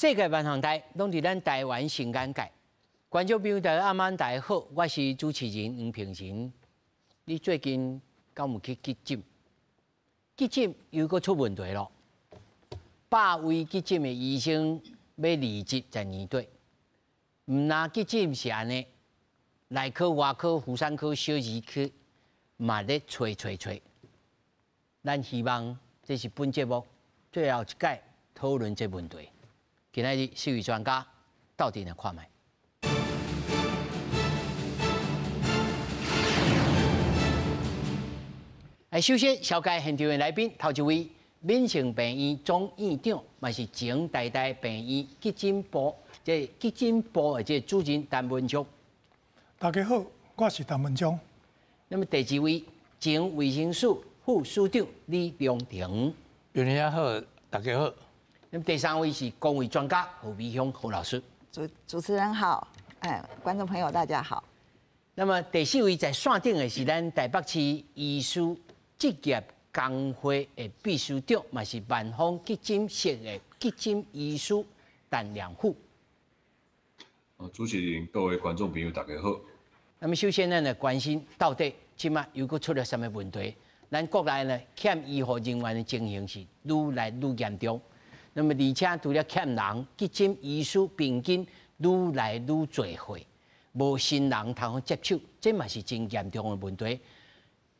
世界萬行台攏佇咱台灣新眼界。觀眾朋友大家暗晚大家好，我是主持人黃平仁。你最近敢有去急診？急診又閣出問題咯。100位急診的醫生欲離職在年底，毋但急診是按呢，內科、外科、婦產科、小兒科嘛咧催催催。咱希望這是本節目最後一擺討論這問題。今仔日四位專家鬥陣來看覓。來，首先，紹介現場的來賓，頭一位，敏盛病院總院長，嘛是前台大病院急診部，這急診部的這主任陳文忠。大家好，我是陳文忠。那麼第二位，前衛生署副署長李良廷。有人好，大家好。那麼第三位是公衛專家何美香何老師。主持人好，哎，觀眾朋友大家好。那麼第四位在線頂的是咱台北市醫師職業工會的秘書長，嘛是萬芳急診室的急診醫師陳良富。主持人、各位觀眾朋友，大家好。那麼首先咱來關心到底這馬又閣出了啥物問題？咱國內呢欠醫護人員的情形是愈來愈嚴重。那麼而且除了欠人，急診醫師平均愈來愈濟歲，無新人通好接手，這嘛是真嚴重的問題。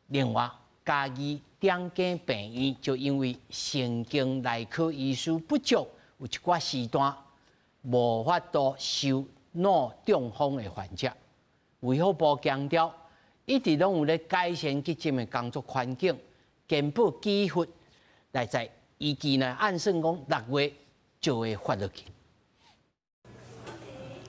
另外，嘉義長庚病院就因為神經內科醫師不足，有一寡時段無法度收腦中風的患者。衛福部強調，一直攏有咧改善急診的工作環境，健保給付來在預計呢，按算講6月就會發落去。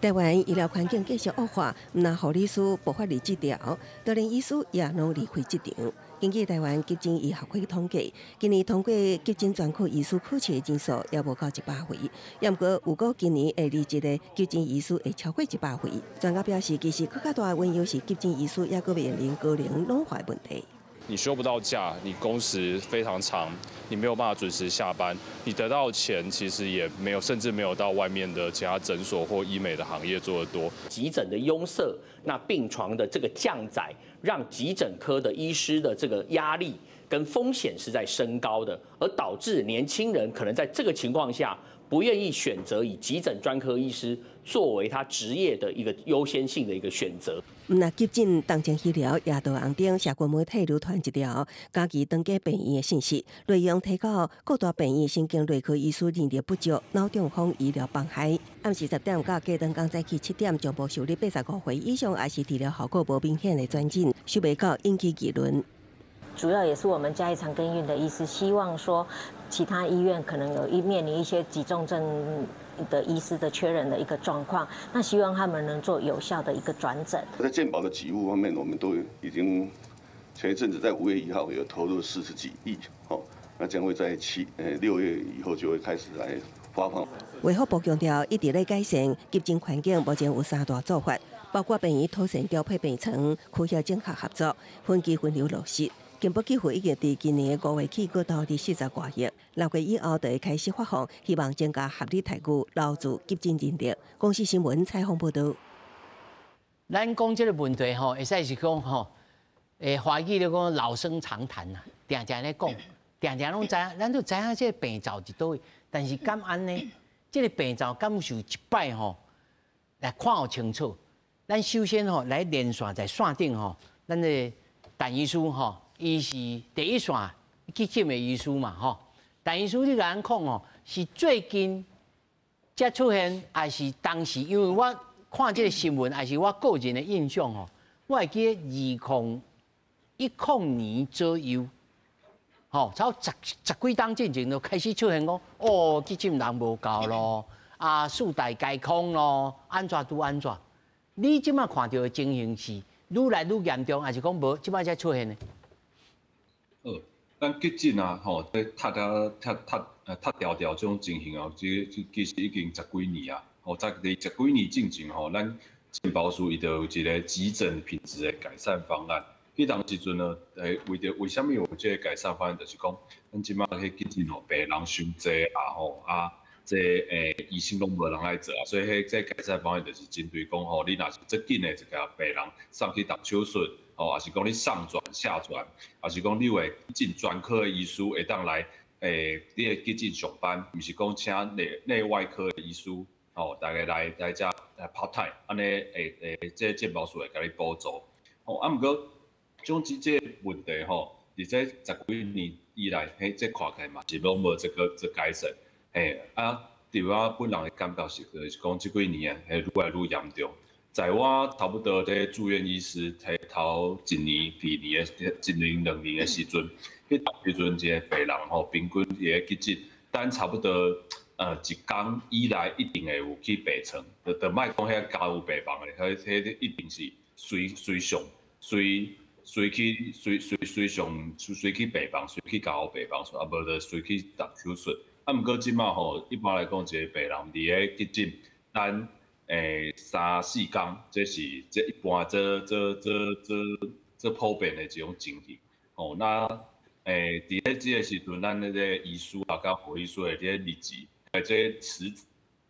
台灣醫療環境繼續惡化，毋但護理師無法離職潮，就連醫師也攏離開職場。根據台灣急診醫學會統計，今年通過急診專科醫師考試的人數也無到100位，也毋過預估今年會離職的急診醫師會超過100位。專家表示，其實閣較大的原因是急診醫師猶閣面臨高齡老化問題。你休不到假，你工時非常長，你沒有辦法準時下班，你得到錢其實也沒有，甚至沒有到外面的其他診所或醫美的行業做得多。急診的壅塞，那病床的這個降載，讓急診科的醫師的這個壓力跟風險是在升高的，而導致年輕人可能在這個情況下不願意選擇以急診專科醫師作為他職業的一個優先性的一個選擇。毋但急診當前醫療也到紅燈，社群媒體流傳一條嘉義長庚病院的信息，內容提到各大病院神經內科醫師人力不足，腦中風醫療崩壞。暗時10點到隔頓工早起7點，全部受理85歲以上，也是治療效果無明顯的轉診，想袂到引起議論。主要也是我們嘉義長庚醫院的醫師，希望說其他醫院可能有一面臨一些急重症的醫師的缺人的一個狀況，那希望他們能做有效的一個轉診。在健保的給付方面，我們都已經前一陣子在5月1號有投入40幾億，哦，那將會在6月以後就會開始來發放。衛福部強調，一直咧改善急診環境，目前有三大做法，包括病院妥善調配病床、科學整合合作、分級分流落實。健保給付已經佇今年5月起，閣投入40外億，6月以後就會開始發放，希望增加合理待遇，留住急診人力。公視新聞採訪報導。咱講這個問題吼，會使是講吼，華語咧講老生常談啦，定定咧講，定定攏知影，咱都知影這個病灶佇佗位，但是敢按呢？這個病灶敢有受一擺吼來看予清楚？咱首先吼來連線在線頂吼，咱的陳醫師吼。伊是第一線急診的醫師嘛，吼。陳醫師，你共咱講哦，是最近才出現，還是當時？因為我看這個新聞，還是我個人的印象吼，我會記得2010年左右，吼，差不多十幾冬進前就開始出現講，哦，急診人無夠咯，啊，四大皆空咯，按怎拄按怎？你這馬看著的情形是愈來愈嚴重，還是講無這馬才出現的？咱急診啊，吼，這塞啊塞塞塞牢牢這種情形啊，這其實已經十幾年啊，吼，在佇十幾年進前吼，咱健保署伊就有一個急診品質的改善方案。彼當時陣呢，為著為啥物有這個改善方案，就是講，咱這馬彼急診吼，病人傷濟啊吼，啊，這醫生攏無人愛做啊，所以彼這改善方案就是針對講吼，你若是足緊的一个病人送去動手術，吼，抑是講你上轉下轉，抑是講你有進專科的醫師會當來你的急診上班，毋是講請內外科的醫師，吼，逐家來來遮來 part time，按呢會這健保署會共你補助。吼，啊，毋過總之這个問題吼，佇這十幾年以來，彼這看起來嘛是攏無這個這改善。嘿，啊，佇我本人的感覺是，就是講這幾年啊，會愈來愈嚴重。在我差不多佇住院醫師，佇頭一年、二年的一年、兩年的時陣，彼時陣一个病人吼，平均佇咧急診，等差不多一工以內一定會有去病床，就莫講遐加護病房的，彼一定是隨隨上隨隨去隨隨隨上隨去病房，隨去加護病房，啊無就隨去動手術。啊，毋過這馬吼，一般來講，一個病人佇咧急診，等三四工，這是這一般這這這這這普遍的一種情形。吼，那佇咧這個時陣，咱那個醫師啊，佮護理師的這個日子，這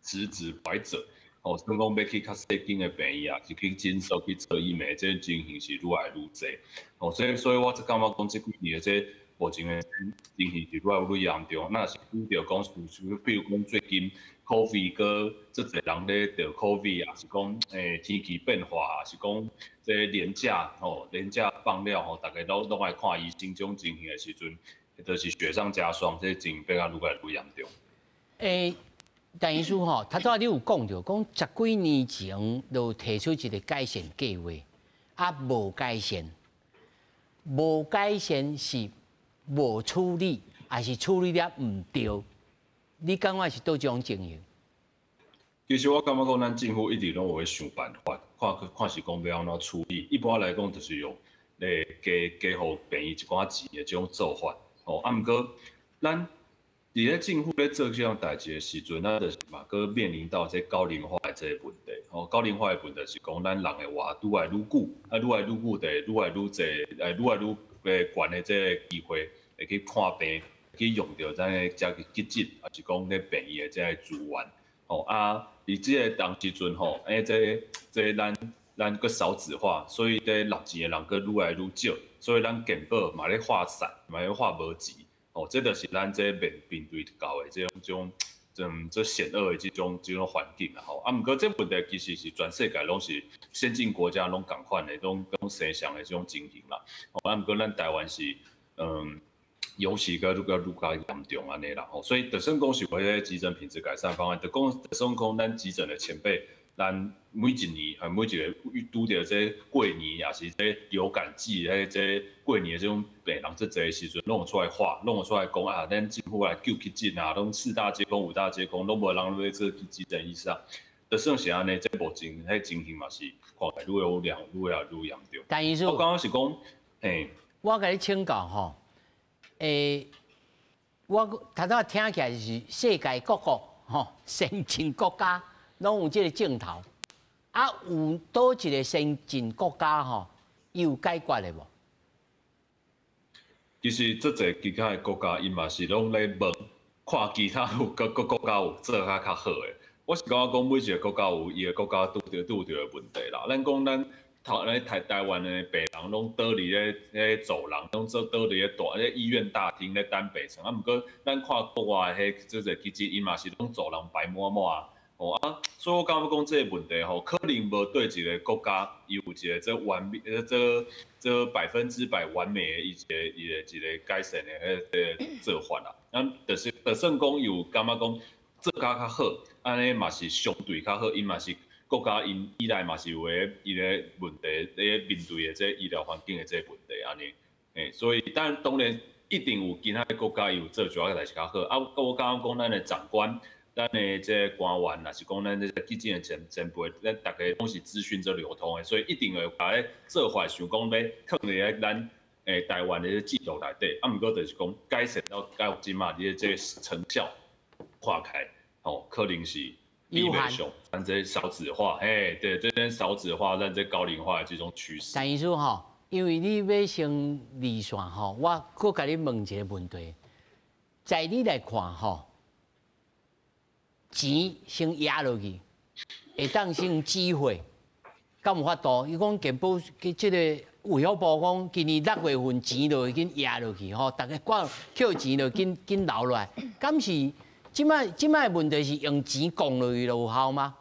辭職擺者，吼，算講欲去較細間的病院啊，是去診所去做醫美，這個情形是愈來愈濟。吼，所以我才感覺講這幾年的這目前的情形是愈來愈嚴重。那是拄著講，比如講最近 COVID 閣足濟人咧著 COVID 啊，是講天氣變化，是講這連假吼，連假放了吼，逐家攏攏愛看醫生，這種情形的時陣，就是雪上加霜，這情形變甲愈來愈嚴重。陳醫師吼，頭拄仔你有講著，講十幾年前就提出一个改善計劃，啊，無改善，無改善是無處理，還是處理了毋對？你感覺是佗一種情形？其實我感覺講，咱政府一直攏有咧想辦法，看看是講欲按怎處理。一般來講，就是用加加予病院一寡錢的這種做法。吼，啊，毋過咱佇咧政府咧做這項代誌的時陣，咱就是嘛，閣面臨到這高齡化的這個問題。吼，高齡化的問題是講，咱人會活愈來愈久，啊，愈來愈久就會愈來愈濟，愈來愈懸的這個機會會去看病，去用著咱的這個急診，抑是講咧病院的這個資源。吼啊，佇這個當時陣吼，這這咱咱閣少子化，所以這納錢的人閣愈來愈少，所以咱健保嘛咧發散，嘛咧發無錢。哦，這就是咱這面面對到的這種這種這險惡的這種這種環境啦吼。啊，毋過這問題其實是全世界攏是先進國家攏仝款的，攏攏生相的這種情形啦。啊，毋過咱台灣是尤其閣愈閣愈較嚴重按呢啦吼。所以就算講是為咧急診品質改善方案，就講就算講咱急診的前輩，咱每一年還每一个拄著這過年，抑是這流感季，彼這過年的這種病人足濟的時陣，攏有出來喊，攏有出來講啊，咱政府來救急診啊，攏四大皆空、五大皆空，攏無人欲做急診醫生。就算是按呢，這目前彼情形嘛是看起來愈來愈嚴，愈來愈嚴重。陳醫師，我剛剛是講，嘿，我共你請教吼，我頭拄仔聽起來是世界各國吼先進國家攏有這个症頭，啊，有佗一个先進國家吼，伊有解決的無？其實足濟其他的國家，伊嘛是攏咧問，看其他有各個國家有做較較好的。我是感覺講每一个國家有伊个國家拄著的問題啦。咱講咱頭咱台台灣的病人攏倒佇咧咧走廊，攏做倒佇咧大咧醫院大廳咧等病床。啊，毋過咱看國外彼這濟其實伊嘛是攏走廊排滿滿。哦啊，所以我感覺講這個問題吼，可能無對一个國家伊有一个這完美，這這100%完美的一個一個一個改善的彼個做法啦。咱就是就算講有感覺講做較較好，按呢嘛是相對較好，伊嘛是國家𪜶以來嘛是有咧伊个問題咧面對的這醫療環境的這個問題按呢，所以但當然一定有其他的國家伊有做一寡代誌較好。啊，我剛剛講咱的長官。咱的這個官員，若是講咱這個急診的前前輩，咱逐家攏是資訊做流通的，所以一定會有共做法，想講欲囥佇咧咱台灣的制度內底。啊，毋過就是講改善到到這馬，你的這個成效看起來，吼，可能是比袂上咱這少子化，嘿，對，這邊少子化，咱這高齡化的這種趨勢。陳醫師吼，因為你欲先離線吼，我閣共你問一个問題，在你來看吼。錢先壓落去，會當先止血，敢有法度？伊講健保這個衛福部講，今年6月份錢就已經壓落去吼，逐家掛扣錢就緊緊留落來，敢是？這擺的問題是用錢降落去就有效嗎？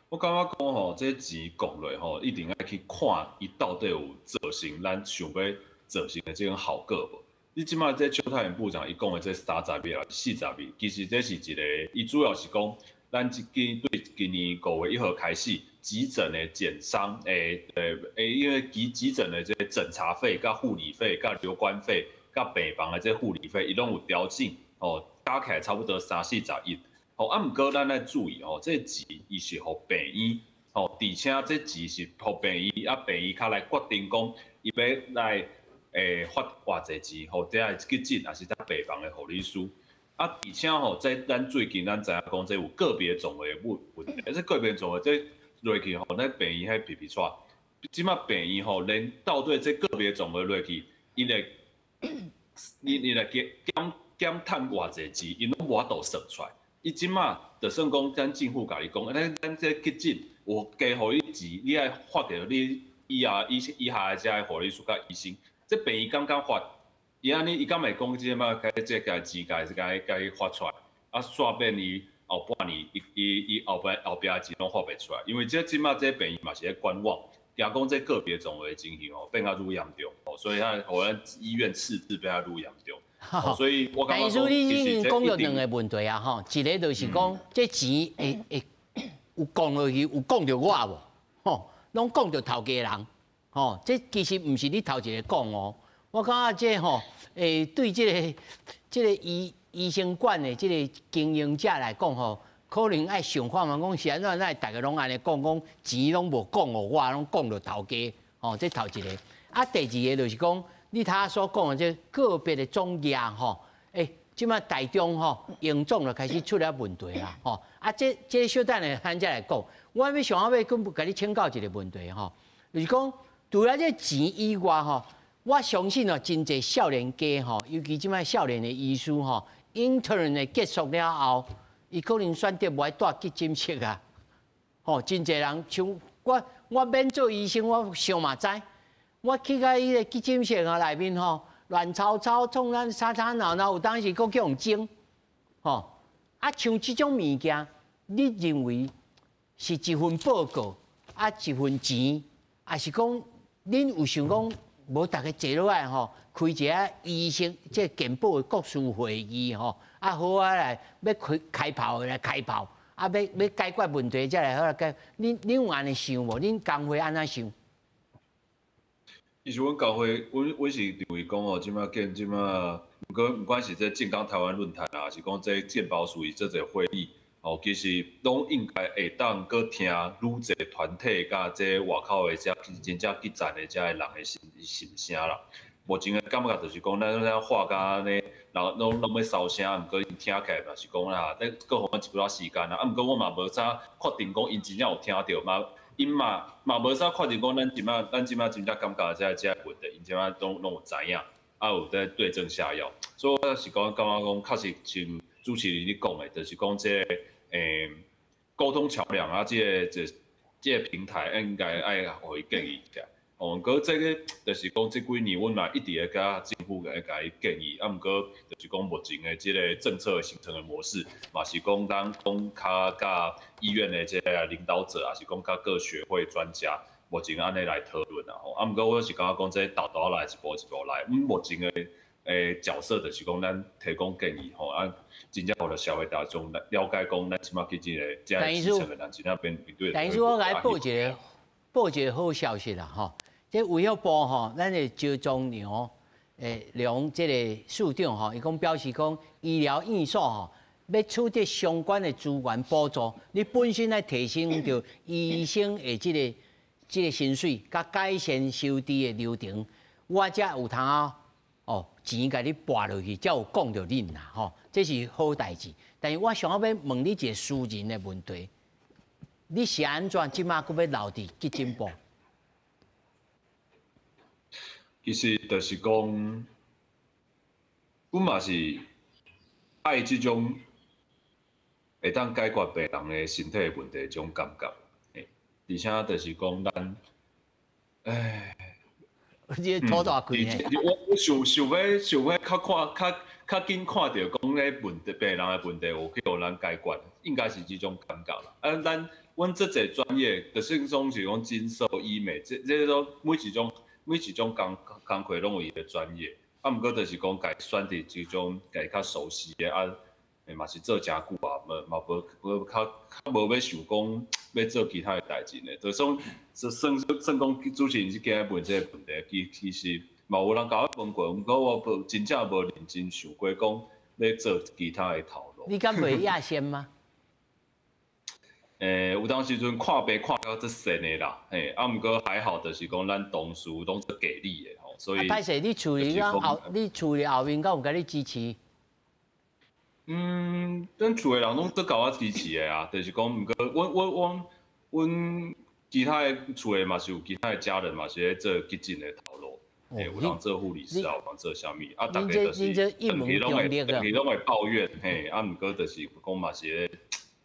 我感覺講吼，這錢降落吼，一定愛去看伊到底有造成咱想欲造成的這種效果無？你這擺這邱泰源部長伊講的這30億抑40億，其實這是一個，伊主要是講咱這今對今年5月1號開始，急診的檢傷，因為急診的這個診查費、佮護理費、佮留觀費、佮病房的這護理費，伊攏有調整，哦，加起來差不多三四十億。吼，啊，毋過咱愛注意吼，這錢伊是予病院，吼，而且這錢是予病院，啊，病院較來決定講，伊欲來發偌濟錢，予這个急診，抑是這病房的護理師。啊，而且吼，這咱最近咱知影講，這有個別總額問題，這個別總額這落去吼，咱病院彼皮皮掣。這擺病院吼，連到底這個別總額落去，伊來，你來減趁偌濟錢，𪜶攏無法度算出來。伊這擺就算講，咱政府共你講，咱這急診有加予你錢，你愛發予你以後以下的這个護理師佮醫生，這病院敢敢發？伊按呢，伊敢會講這擺這個錢共伊發出來？啊，煞變伊後半年，伊後壁錢攏發袂出來，因為這這擺這病院嘛是咧觀望，驚講這個別總額的情形哦變較愈嚴重，哦，所以啊，予咱醫院赤字變較愈嚴重。所以我感覺但是你已經講著兩個問題啊，吼，一個就是講這錢會有降落去，有降著我無？吼，攏降著頭家人，吼，這其實毋是你頭一个講哦。我感覺這吼，對這個醫生館的這個經營者來講吼，可能愛想看嘛，講是按怎，咱逐家攏按呢講，講錢攏無降予我，攏降著頭家，吼，這頭一個。啊，第二個就是講，你頭仔所講的這個別的總額吼，這擺台中吼，榮總就開始出了問題啦，吼。啊，這小等下咱才來講。我欲想欲閣共你請教一個問題吼，就是講除了這錢以外吼，我相信哦，真濟少年家吼，尤其這擺少年的醫師吼，intern 的結束了後，伊可能選擇無愛蹛急診室啊。吼，真濟人像我，我免做醫生，我想嘛知。我去到彼个急診室啊內面吼，亂糟糟，創咱吵吵鬧鬧，有當時閣叫人整，吼。啊，像這種物件，你認為是一份報告，啊，一份錢，抑是講恁有想講無逐家坐落來吼，開一个醫生這健保的國事會議吼，啊好啊來欲開開炮的來開炮，啊欲解決問題才來好來解。恁有按呢想無？恁工會按怎想？其實阮工會，阮是認為講哦，這擺見這擺，毋過毋管是這健康台灣論壇啊，抑是講這健保署伊做這會議，哦，其實攏應該會當閣聽愈濟團體佮這外口的這真正基層的這个人的心聲啦。目前的感覺就是講，咱咱話甲按呢，人攏欲收聲，毋過𪜶聽起來嘛是講啦，這閣予阮一寡時間啊，啊，毋過我嘛無啥確定講𪜶真正有聽著嘛。𪜶嘛無啥確定講，咱這擺真正感覺這個問題，𪜶這擺攏有知影，啊有在對症下藥。所以我是講，感覺講確實像主持人你講的，就是講這個溝通橋梁啊，這個平台應該愛予伊建議起來。哦，毋過這個就是講這幾年，阮嘛一直咧共政府來共伊建議，啊，毋過就是講目前的這個政策形成的模式，嘛是講咱講較佮醫院的這個領導者，抑是講佮各學會專家，目前按呢來討論啦吼。啊，毋過我是感覺講這沓沓來，一步一步來。阮目前的角色就是講咱提供建議吼，啊，真正予著社會大眾來了解講，咱這擺去這個這個基層的人真正面對。但是我來報一個好消息啦吼。這衛福部吼，咱的招中良這個署長吼，伊講表示講醫療院所吼，欲取得相關的資源補助，你本身愛提升著醫生的這個薪水，佮改善收治的流程，我才有通啊哦錢共你撥落去，才有講著恁啦吼，這是好代誌。但是我想欲問你一個私人的問題，你是按怎這擺閣欲留佇急診部？其實就是講，阮嘛是愛這種會當解決病人的身體的問題，這種感覺。嘿，而且就是講咱，唉，你吐大氣呢？我想欲較看較較緊看著講咧問題，病人的問題有去予咱解決，應該是這種感覺啦。啊，咱阮這濟專業，就是講是講診所醫美，這種每一種工課攏有伊的專業。啊，毋過就是講家選佇這種家較熟悉的啊，嘛是做誠久啊，嘛無較無欲想講欲做其他的代誌呢。就算算算講主持人這今仔問這個問題，其實嘛有人共我問過，毋過我無真正無認真想過講欲做其他的頭路。你敢袂厭心嗎？有當時陣看病看到足神的啦，嘿，啊，毋過還好，就是講咱同事攏足給力的吼，所以。歹勢，你厝裡後面敢有共你支持？嗯，咱厝的人攏足共我支持的啊，就是講，毋過阮其他的厝的嘛是有其他的家人嘛是咧做急診的頭路，嘿，有人做護理師啊，有人做啥物，啊，逐家就是長期攏會長期攏會抱怨，嘿，啊，毋過就是講嘛是咧。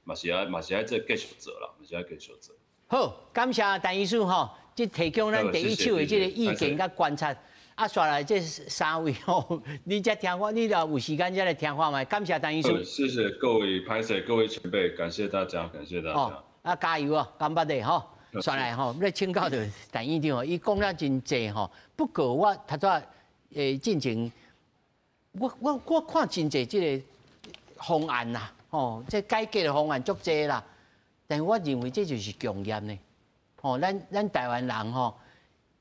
嘛是愛做繼續做啦，嘛是愛繼續做。好，感謝陳醫師吼，這提供咱第一手的這個意見佮觀察。啊，煞來這三位吼，你才聽我，你若有時間才來聽看覓。感謝陳醫師。謝謝各位歹勢各位前輩，感謝大家，感謝大家。啊，加油哦，干巴的吼，煞來吼，欲請教著陳院長吼，伊講了真濟吼，不過我頭拄進前，我看真濟這個方案啦。吼，這改革的方案足濟啦，但是我認為這就是共業呢。吼，咱台灣人吼，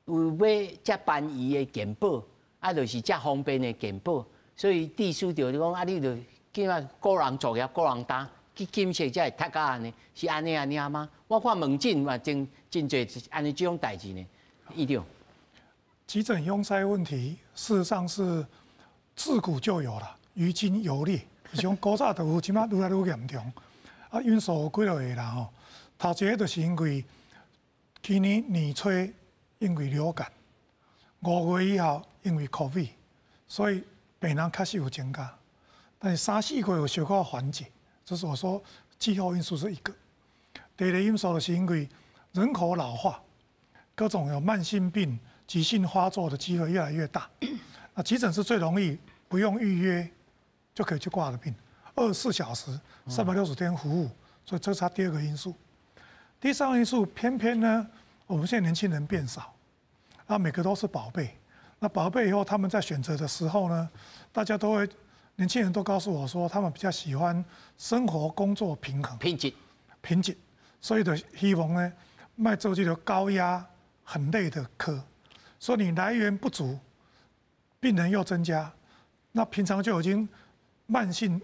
有欲遮便宜的健保，啊，就是遮方便的健保，所以致使著你講啊，你就起碼個人作業、個人擔，去金色才會讀甲按呢，是按呢按呢嗎？我看門診嘛，真真濟按呢這種代誌呢，院長。急診壅塞問題，事實上是自古就有了，於今尤烈。像古早就有，這馬愈來愈嚴重。啊，因素有幾落個啦吼。頭一個就是因為去年年初因為流感，5月以後因為 COVID，所以病人確實有增加。但是三四月有小可緩解，就是我說氣候因素是一個。第二個因素就是因為人口老化，各種有慢性病、急性發作的機會越來越大。那急診是最容易不用預約就可以去掛的病，24小時、360天服務，所以這是它第二個因素。第三個因素，偏偏呢，我們現在年輕人變少，那每個都是寶貝。那寶貝以後，他們在選擇的時候呢，大家都會，年輕人都告訴我說，他們比較喜歡生活工作平衡、平靜、平靜，所以就希望呢，莫做這個高壓、很累的科，所以你來源不足，病人又增加，那平常就已經慢性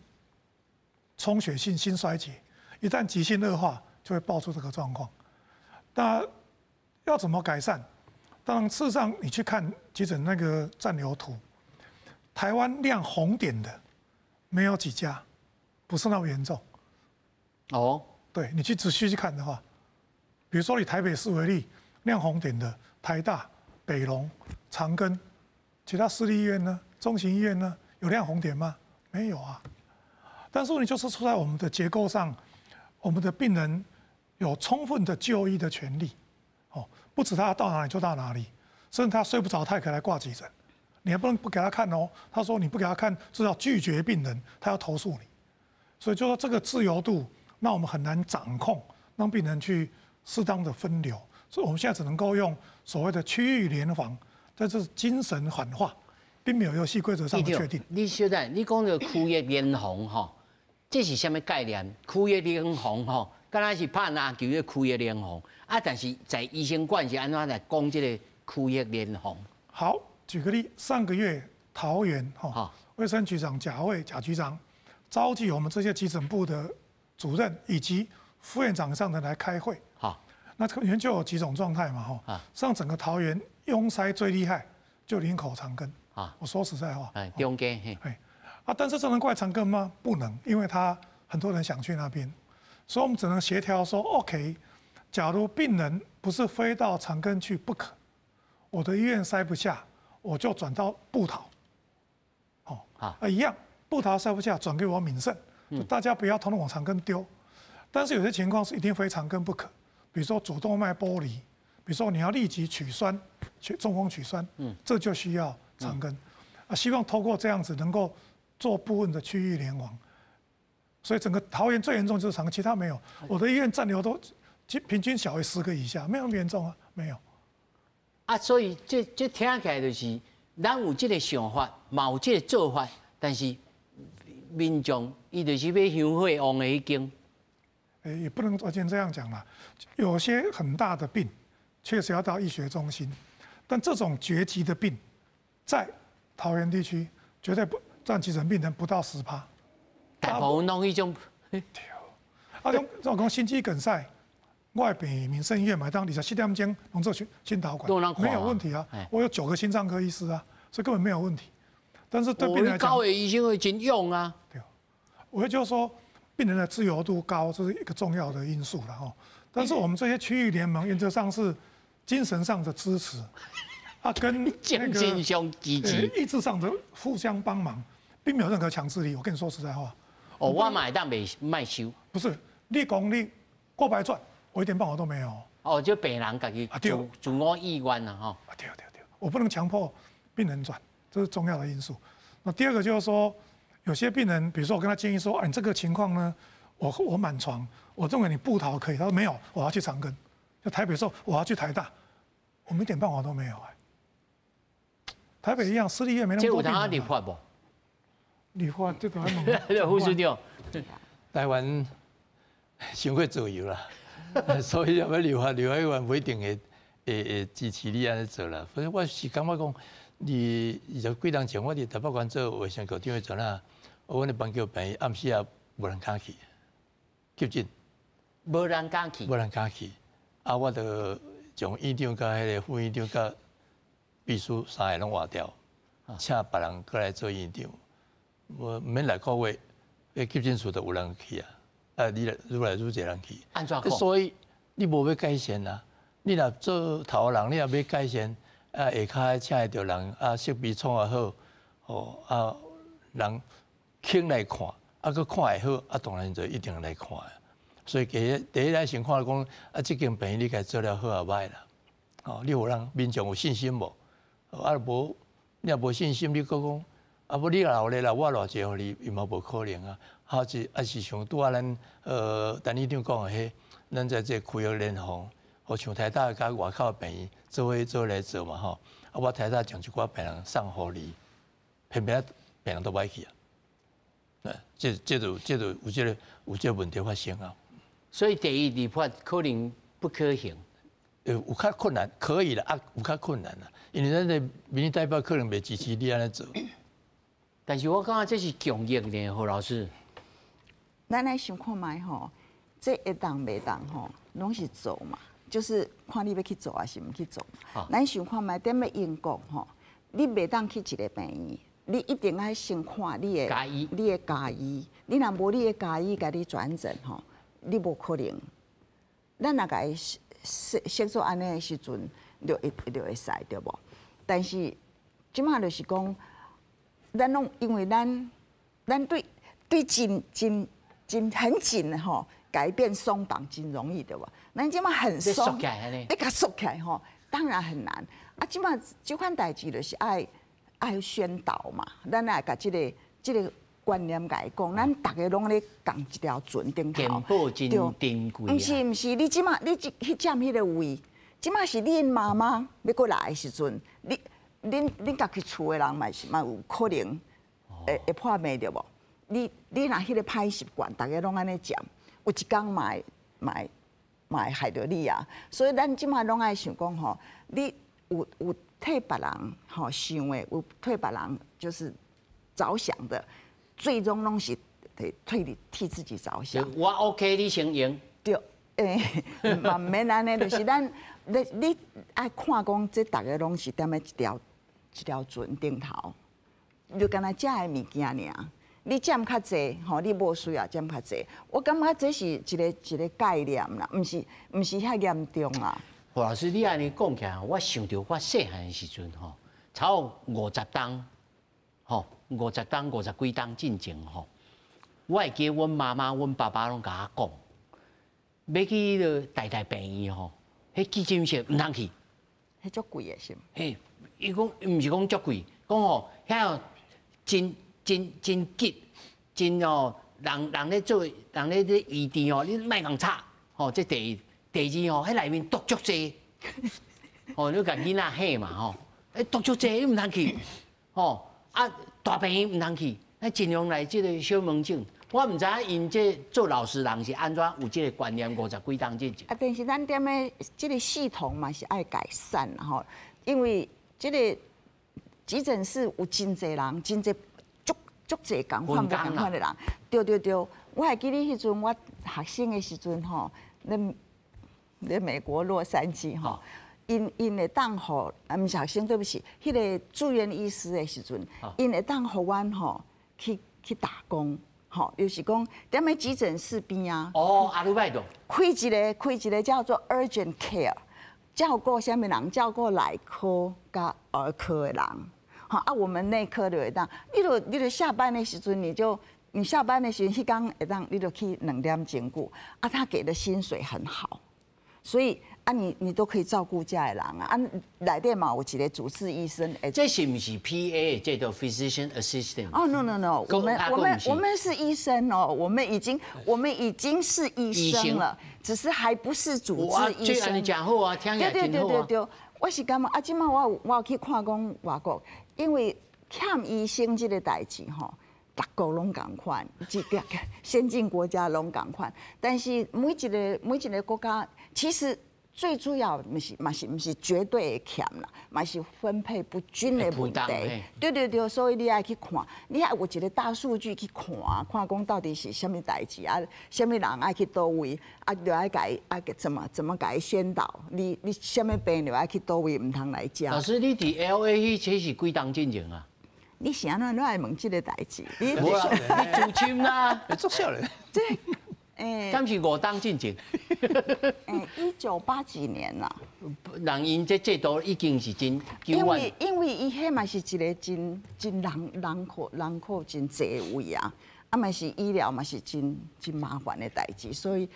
充血性心衰竭，一旦急性惡化，就會爆出這個狀況。那要怎麼改善？當然，事實上你去看急診那個暫流圖，台灣亮紅點的沒有幾家，不是那麼嚴重。哦，對，你去仔細去看的話，比如說以台北市為例，亮紅點的台大、北榮、長庚，其他私立醫院呢、中型醫院呢，有亮紅點嗎？沒有啊。但是你就是出在我們的結構上，我們的病人有充分的就醫的權利，哦，不止他到哪裡就到哪裡，甚至他睡不着，他也可以來掛急診，你還不能不給他看哦。他說你不給他看，這叫拒絕病人，他要投訴你。所以就說這個自由度，那我們很難掌控，讓病人去適當的分流。所以我們現在只能夠用所謂的區域聯防，這是精神喊話，並沒有遊戲規則上的確定。你稍等，你講這個區域聯防吼，這是啥物概念？區域聯防吼，敢若是拍籃球的區域聯防啊？但是在醫生館是按怎來講這個區域聯防？好，舉個例，上個月桃園哈，衛生局長賈偉賈局長召集我們這些急診部的主任以及副院長上的來開會。好，那這個原就有幾種狀態嘛，哈。像整個桃園壅塞最厲害，就林口長庚。啊，我說實在話，哎，中間嘿，哎，啊，但是這能怪長庚嗎？不能，因為他很多人想去那邊，所以我們只能協調說，OK，假如病人不是非到長庚去不可，我的醫院塞不下，我就轉到部桃。哦，啊，一樣，部桃塞不下，轉給我敏盛，就大家不要統統往長庚丟。但是有些情况是一定非长庚不可，比如说主动脉剥离，比如说你要立即取栓，取中风取栓，这就需要长庚。啊，希望透过这样子能够做部分的区域联网。所以整个桃园最严重就是长庚，其他没有。我的医院暂留都平均小于10个以下，没有那么严重啊，没有。啊，所以這聽起來就是，咱有這個想法，嘛有這個做法，但是民眾伊就是欲香火旺的彼間。欸，也不能完全這樣講啦，有些很大的病，確實要到醫學中心，但這種絕急的病，在桃園地區絕對不佔急診病人不到10%。大部分攏彼種。對。啊，種這種講心肌梗塞，我的病院民生醫院嘛會當24點鐘攏做心導管，沒有問題啊。我有9個心臟科醫師啊，所以根本沒有問題。但是對病人來講，九個醫生會真勇啊。對。我就說，病人的自由度高，這是一個重要的因素了哈。但是我們這些區域聯盟原則上是精神上的支持，啊，跟精神上支持，意志上的互相幫忙，並沒有任何強制力。我跟你說實在話。哦，我嘛會當袂莫收。不是，你講你過百轉，我一點辦法都沒有。哦，就病人家己自我意願啊，吼。啊，對對對，我不能強迫病人轉，這是重要的因素。那第二個就是說，有些病人，比如說我跟他建議說，哎，你這個情況呢，我滿床，我認為你部桃可以。他說沒有，我要去長庚。就台北說我要去台大，我們一點辦法都沒有哎。台北一樣，私立醫院沒那麼多病人。這有通立法無？立法這都還副市長，台灣傷過自由啦，所以要欲立法，立法院不一定會支持你按呢做啦。所以我是感覺講，你20幾年前我佇台北縣做衛生局長的時陣啊，阮的板橋病院暗時啊無人敢去急診，無人敢去，無人敢去。啊，我就將院長佮彼個副院長佮秘書三個攏換掉，請別人過來做院長。無毋免六個月，彼急診室就有人去啊！啊，你來愈來愈濟人去。按怎講？所以你無欲改善啊！你若做頭人，你若欲改善，啊，下跤請會著人，啊，設備創予好，吼啊，人肯來看，啊，閣看會好，啊，當然就一定來看。所以第一，第一來先看講，啊，這間病院你共做了好抑歹啦，哦，你予人民眾有信心無？啊，無，你若無信心，你閣講。啊，無你留咧啦，我偌濟予你，伊嘛無可能啊。還是啊是像拄仔咱陳院長講的彼，咱在這個區域聯防，予像台大佮外口的病院做伙做來做嘛吼。啊，我台大將一寡病人送予你，偏偏病人都無愛去啊。這就有這個問題發生啊。所以第一立法可能不可行。有較困難，可以啦，啊，有較困難啦，因為咱的民意代表可能袂支持你按呢做。但是我感覺這是強硬的，何老師。咱來想看覓吼，這會當袂當吼，攏是做嘛，就是看你欲去做抑是毋去做。咱想看覓，踮咧英國吼，你袂當去一个病院，你一定愛先看你的家醫，你的家醫，你若無你的家醫共你轉診吼，你無可能。咱若共伊設做按呢的時陣，就會使對無？但是這馬就是講，咱攏因為咱對緊緊緊很緊的吼，改變鬆綁真容易對無？咱這馬很鬆，你共縮起來吼，當然很難。啊，這馬這款代誌就是愛宣導嘛，咱愛共這個觀念共伊講，咱逐个攏咧仝一條船頂頭。健保真珍貴。毋是毋是，你這馬你去佔彼個位，這馬是恁媽媽欲過來的時陣，你恁家己厝的人嘛是嘛有可能會破病對無？你若彼個歹習慣，逐个攏按呢佔，有一工嘛會害著你啊！所以咱這馬攏愛想講吼，你有替別人吼想的，有替別人就是着想的，最終攏是替自己着想。我 OK，你先用。對，嘛毋免按呢，就是咱你愛看講，這逐个攏是踮咧一條船頂頭，就干焦食的物件爾。你佔較濟，吼，你無需要佔較濟。我感覺這是一個概念啦，毋是遐嚴重啦。何老師，你按呢講起來，我想著我細漢的時陣吼，差不多50冬，吼，50冬50幾冬進前吼，我會記阮媽媽、阮爸爸攏共我講，欲去彼个台大病院吼，彼急诊室毋通去。彼足贵的是？嘿，伊講毋是講足貴，講吼遐真真真急，真哦，人人咧做，人咧咧醫治吼，你莫共吵，吼，這第一，第二吼，彼內面毒足濟，吼，你共囡仔嚇嘛吼，欸毒足濟，你毋通去，吼，啊大病院毋通去，咱盡量來這個小門診。我毋知影𪜶這做老師人是按怎有這個觀念，五十幾冬之前。啊，但是咱踮咧這個系統嘛是愛改善吼，因為這個急診室有真濟人，真濟足足濟仝款無仝款的人。對對對，我還記得彼陣我學生的時陣吼，咧咧美國洛杉磯吼，𪜶𪜶會當予，啊，毋是學生，對不起，彼個住院醫師的時陣，𪜶會當予阮吼去去打工。吼，就是講踮咧急診室邊啊。哦，アルバイト。開一個叫做 urgent care，照顧啥物人？照顧內科佮兒科的人。吼啊，我們內科就會當，你就下班的時陣，你下班的時陣，彼工會當，你就去2點鐘久。啊，他給的薪水很好，所以啊，你都可以照顧遮的人啊。啊，內底嘛有一個主治醫生。這是毋是 PA 叫做 physician assistant？哦，no no no，我們是醫生哦，我們已經是醫生了，只是還不是主治醫生。這樣講好啊，聽起來真好啊。對對對對，我是感覺啊，這擺我有去看講外國，因為欠醫生這個代誌吼，逐國攏仝款，這個先進國家攏仝款，但是每一個國家其實最主要毋是嘛是毋是絕對的欠啦，嘛是分配不均的問題。對對對，所以你愛去看，你愛有一個大數據去看，看講到底是啥物代誌啊，啥物人愛去佗位，啊，就愛共伊啊，怎麼共伊宣導？你啥物病就愛去佗位，毋通來遮。老師，你佇 LA 這是幾冬進前啊？你是按怎攏愛問這個代誌？你你資深啦，你足少咧。這欸，敢是五冬進前？欸，一九八幾年啦。人𪜶這制度已經是真久遠。因為伊彼嘛是一個真真人口真濟位啊，啊嘛是醫療嘛是真真麻煩的代誌，所以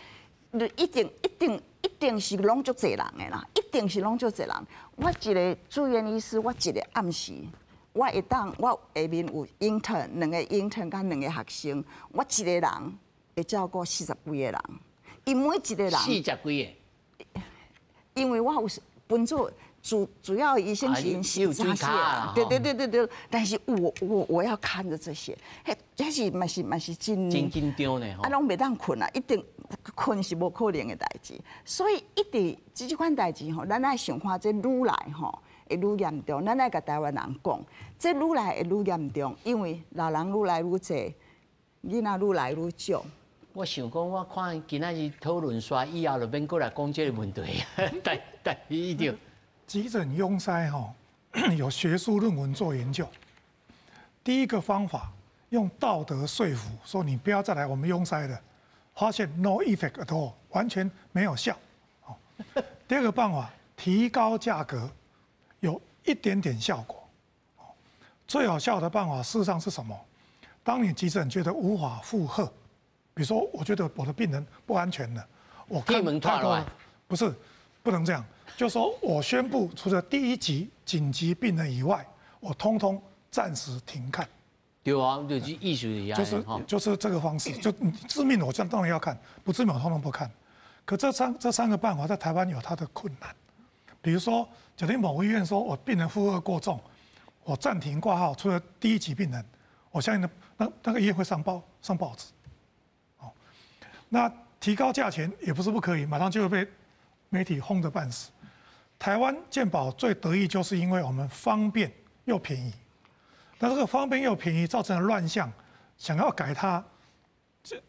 你一定一定一定是攏足濟人的啦，一定是攏足濟人。我一個住院醫師，我一個暗時，我會當我下面有 intern 兩個 intern 佮兩個學生，我一個人會照顧四十幾個人，伊每一個人四十幾個，因為我有分做主要醫生是是三四個，對對對對對，但是我要看著這些，彼這是嘛是嘛是真真緊張呢，啊，攏袂當睏啊，一定睏是無可能的代誌，所以一直這款代誌吼，咱愛想看這愈來吼會愈嚴重，咱愛共台灣人講，這愈來會愈嚴重，因為老人愈來愈濟，囡仔愈來愈少。我想講，我看今仔日討論煞以後就免閣來講這個問題，但但一定。急診壅塞吼，有學術論文做研究。第一個方法用道德說服，說你不要再來我們壅塞了，發現 no effect at all，完全沒有效。第二個辦法提高價格，有一點點效果。最有效的辦法事實上是什麼？當你急診覺得無法負荷，比如說我覺得我的病人不安全了，我看太多，不是，不能這樣，就說我宣布除了第一級緊急病人以外，我通通暫時停看。對啊，就是意思一樣。就是這個方式，就致命我當然要看，不致命我通通不看。可這三個辦法在台灣有它的困難，比如說，假定某個醫院說我病人負荷過重，我暫停掛號，除了第一級病人，我相信那個醫院會上報紙。哦，那提高價錢也不是不可以，馬上就會被媒體轟得半死。台灣健保最得意就是因為我們方便又便宜，那這個方便又便宜造成了亂象，想要改它，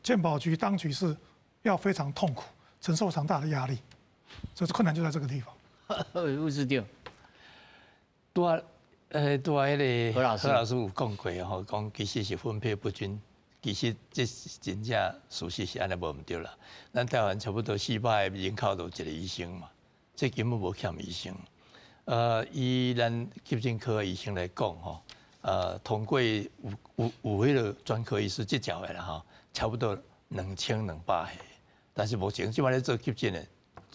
健保局當局是要非常痛苦，承受非常大的壓力，所以困難就在這個地方。有是對。拄仔，拄仔彼個何老師何老師有講過吼，講其實是分配不均，其實這是真正事實是按呢無毋對啦。咱台灣差不多400個人口就一個醫生嘛，這根本無欠醫生。以咱急診科的醫生來講吼，通過有彼個專科醫師執照的啦吼，差不多2200個。但是目前這擺咧做急診的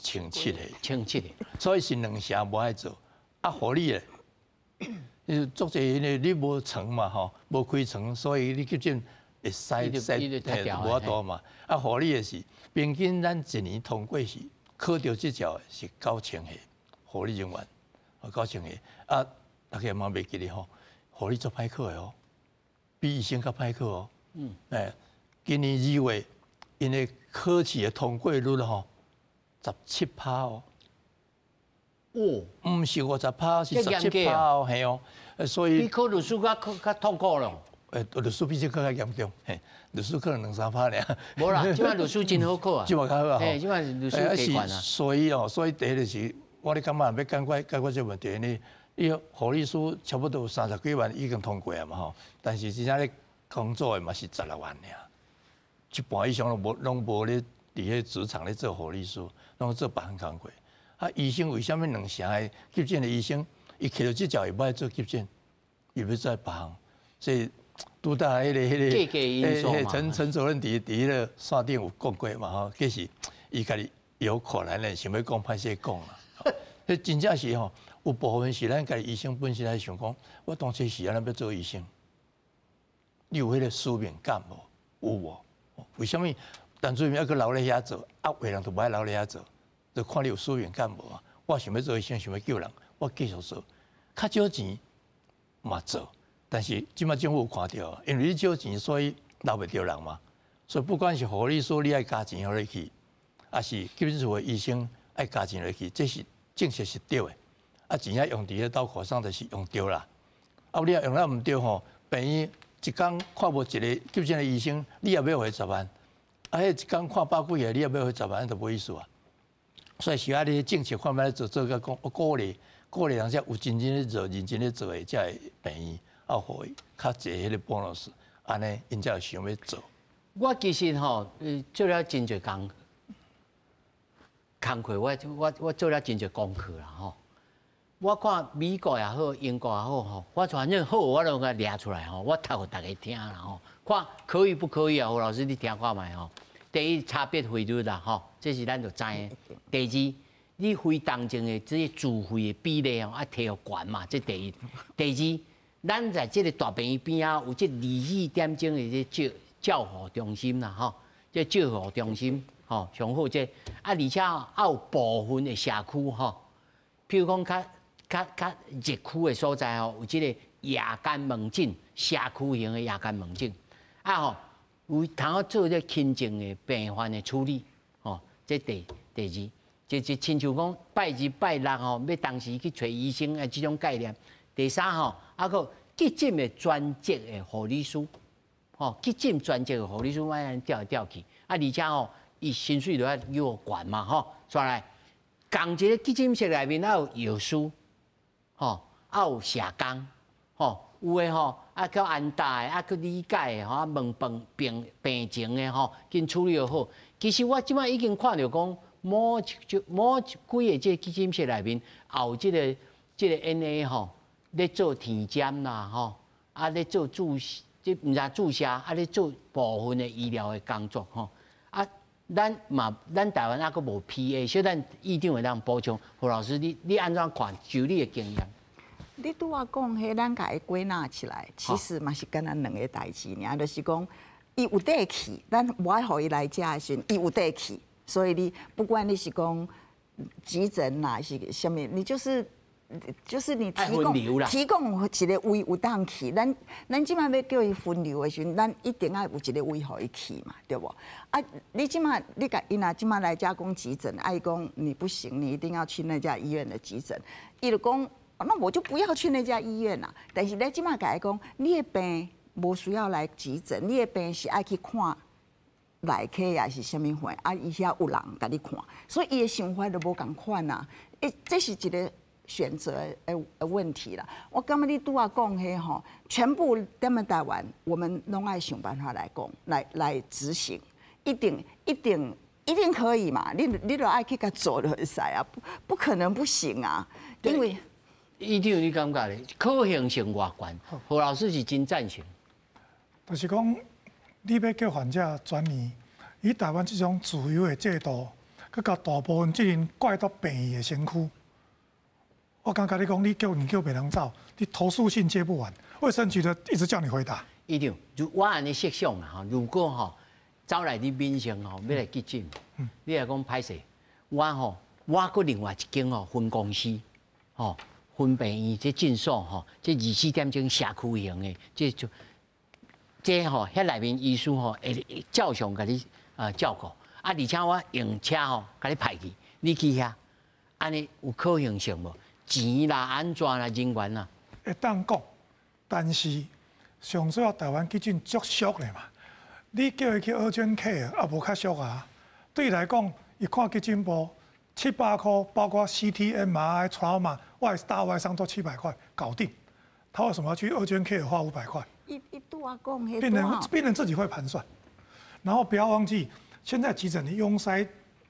，1700个，1700个，所以是兩成無愛做。啊，護理的，你做者因為你無床嘛吼，無開床，所以你急診會塞塞無法度嘛。啊，護理的是平均咱一年通過是考著執照的是9000個護理人員，啊9000個。啊，大家嘛袂記得吼，護理足歹考的哦，比醫生較歹考哦。欸，今年2月，𪜶的考試的通過率吼，17趴哦。哦，毋是50趴，是十七趴哦，嘿哦。所以比考律師較痛苦咯。欸，律師比這閣較嚴重，嘿，律師可能兩三趴爾。無啦，這擺律師真好考啊。這擺較好啊。嘿，這擺律師加懸啊。所以哦，所以第一就是，我咧感覺欲解決解決這個問題呢，伊護理師差不多有30幾萬已經通過啊嘛吼，但是真正咧工作的嘛是16萬爾，一半以上攏無咧佇彼職場咧做護理師，攏做別項工課。啊，醫生為啥物兩成的急診的醫生，伊摕著執照伊無愛做急診，伊欲做別項，所以拄才彼個陳陳主任佇彼個線頂有講過嘛吼，其實伊家己有可能咧想欲講歹勢講啦。彼真正是吼，有部分是咱家己醫生本身來想講，我當初是按怎欲做醫生，你有彼個使命感無？有無？為啥物陳主任猶閣留咧遐做？啊，有的人就無愛留咧遐做，就看你有使命感無啊？我想欲做醫生，想欲救人，我繼續做，較少錢嘛做，但是這擺政府有看著，因為你少錢，所以留袂著人嘛。所以不管是護理師，你愛加錢予你去，抑是急診室的醫生愛加錢予去，這是政策是對的。啊，錢仔用佇咧刀口上，就是用對啦。啊，你若用得毋對吼，病院一工看無一个急診的醫生，你也欲予伊十萬。啊，彼一工看百幾个，你也欲予伊十萬，就無意思啊。所以是愛你政策看欲做做甲講，鼓勵鼓勵人才有真正咧做、認真咧做的，才會病院啊，予伊較濟彼個 bonus，按呢𪜶才會想欲做。我其實吼，做了真濟工工課，我做了真濟功課啦吼。我看美國也好，英國也好吼，我反正好，我攏共掠出來吼，我讀予大家聽啦吼。看可以不可以啊？何老師，你聽看覓吼？第一，差別費率啦吼，這是咱就知的。第二，你非重症的這個自費的比例吼，愛提予懸嘛，這第一。第二，咱在這個大病院邊仔有這24點鐘的這照照護中心啦吼，這照護中心吼，上好這啊，而且還有部分的社區吼，譬如講較熱區的所在吼，有這個夜間門診，社區型的夜間門診，啊吼，有通好做這輕症的病患的處理，吼，這第二，就親像講拜二拜六吼，欲同時去揣醫生的這種概念。第三吼，啊閣急診的專職的護理師，吼，急診專職的護理師，愛按呢調來調去，啊，而且吼，伊薪水都愛予懸嘛，吼，煞來，仝一个急診室內面還有藥師，吼，啊有社工，吼，有的吼，啊較安搭的，啊去理解的，吼，啊問病病情的吼，緊處理好。其實我這擺已經看著講，某一某幾个這個急診室內面，也有這個 NA 吼，咧做體檢啦，吼，啊咧做注射，這毋知注射，啊咧做部分的醫療的工作，吼，啊，咱嘛，咱台灣猶閣無 PA，小等院長會當補充。何老師，你按怎看？就你的經驗。你拄仔講彼，咱共伊歸納起來，其實嘛是敢若兩个代誌爾，就是講伊有得去，咱無愛予伊來遮的時陣，伊有得去，所以你不管你是講急診啦，是啥物，你就是你提供一个位有當去，咱這擺欲叫伊分流的時陣，咱一定愛有一个位予伊去嘛，對無？啊，你這擺你共伊若這擺來遮講急診，啊伊講你不行，你一定要去那家醫院的急診，伊就講，那我就不要去那家醫院啦。但是你這擺共伊講，你的病無需要來急診，你的病是愛去看內科抑是啥物貨，啊伊遐有人共你看，所以伊的想法就無仝款啊。欸，這是一个選擇的問題啦。我感覺你拄仔講彼吼，全部踮咧台灣，我們攏愛想辦法來講，來執行，一定一定一定可以嘛。你都愛去共做就會使啊，不可能不行啊。因為院長，你感覺咧？可行性偌懸？何老師是真贊成。就是講，你欲叫患者轉院，以台湾这种自由的制度，阁共大部分责任怪到病院的身躯。我刚共你讲，你叫别人走，你投诉信接不完，卫生局的一直叫你回答。医长，如我按呢设想啦吼，如果吼走来你面前吼欲来急诊，你来讲歹势，我吼我阁另外一间吼分公司，吼分病院这诊所吼，这24点钟社区型的，这就这吼遐内面医师吼会照常共你啊照顾，啊而且我用车吼共你派去，你去遐，按呢有可行性无？钱啦，按怎啦，人员啦，会当讲，但是上主要台湾急诊足俗的嘛，你叫伊去 urgent care 也无较俗啊。对伊来讲，伊看急诊部700块，包括 CT、MRI、trauma、外大外伤都700块搞定。他为什么要去 urgent care 花500块？伊拄仔讲，病人自己会盘算。然后不要忘记，现在急诊的壅塞，